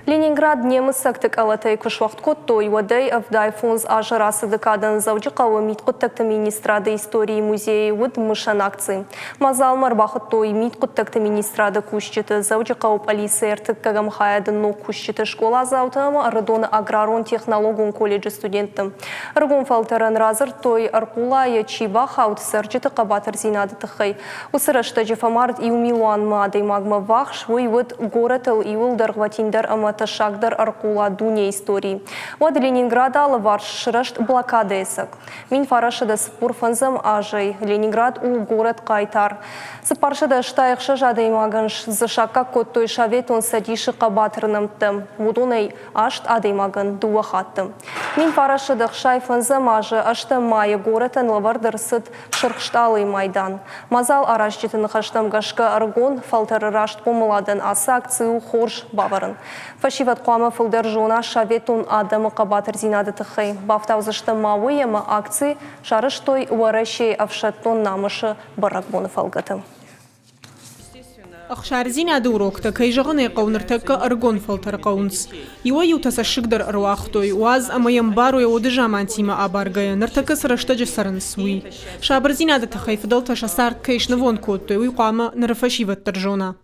Ленинград немыцӕгты къӕлӕтӕй куы суӕгъд кодтой, уӕдӕй 75 азы рацыды кадӕн Дзӕуджыхъӕуы мидхъуыддӕгты министрады историйы музейы уыд мысӕн акци. Мадзалмӕ ӕрбахуыдтой мидхъуыддӕгты министрады кусджыты, Дзӕуджыхъӕуы полицийы ӕртыккӕгӕм хайады ног кусджыты, скъоладзауты ӕмӕ Ӕрыдоны аграрон-технологон колледжы студентты. Ӕрыгон фӕлтӕрӕн радзырдтой, ӕрхъулайы чи бахауд, цӕрджыты хъӕбатырдзинады тыххӕй. Уыцы рӕстӕджы фӕмард иу милуанмӕ адӕймагмӕ ввахс, уый уыд горӕтыл иууыл дӕргъвӕтиндӕр ӕмӕ тӕссагдӕр ӕрхъула дунейы историйы. Уӕд Ленинграды алыварс сырӕзт блокадӕйы цӕг. 1945 азӕй Ленинград у горӕт-хъайтар. 486 адӕймагӕн дзы саккаг кодтой Советон Цӕдисы хъӕбатыр нӕмттӕ, уыдонӕй аст адӕймагӕн дыууӕ хатты. 1965 азы ӕстӕм майы горӕтӕн лӕвӕрд ӕрцыд Сырх стъалыйы майдан. Мадзал аразджыты ныхӕстӕм гӕсгӕ ӕрыгон фӕлтӕры раст хъомыладӕн ацы акци у хорз бавӕрын. Фӕсивӕд хъуамӕ фылдӕр зона советон адӕмы хъӕбатырдзинады тыххӕй. Бафтаудзыстӕм ма уый ӕмӕ акци сарӕзтой Уӕрӕсейы ӕфсӕддон намысы бӕрӕгбоны фӕлгӕты. Ӕхсардзинады уроктӕ, кӕй зӕгъын ӕй хъӕуы, ныртӕккӕ ӕрыгон фӕлтӕр хъӕуынц. Иуӕй-иутӕ цӕссыг дӕр ӕруагътой, уадз ӕмӕ йӕ ӕмбарой уӕды замантимӕ абаргӕйӕ, ныртӕккӕ цы рӕстӕджы цӕрынц, уый. Сабырдзинады тыххӕй фыдӕлтӕ сӕ цард кӕй снывонд кодтой, уый хъуамӕ ныры фӕсивӕд дӕр зона.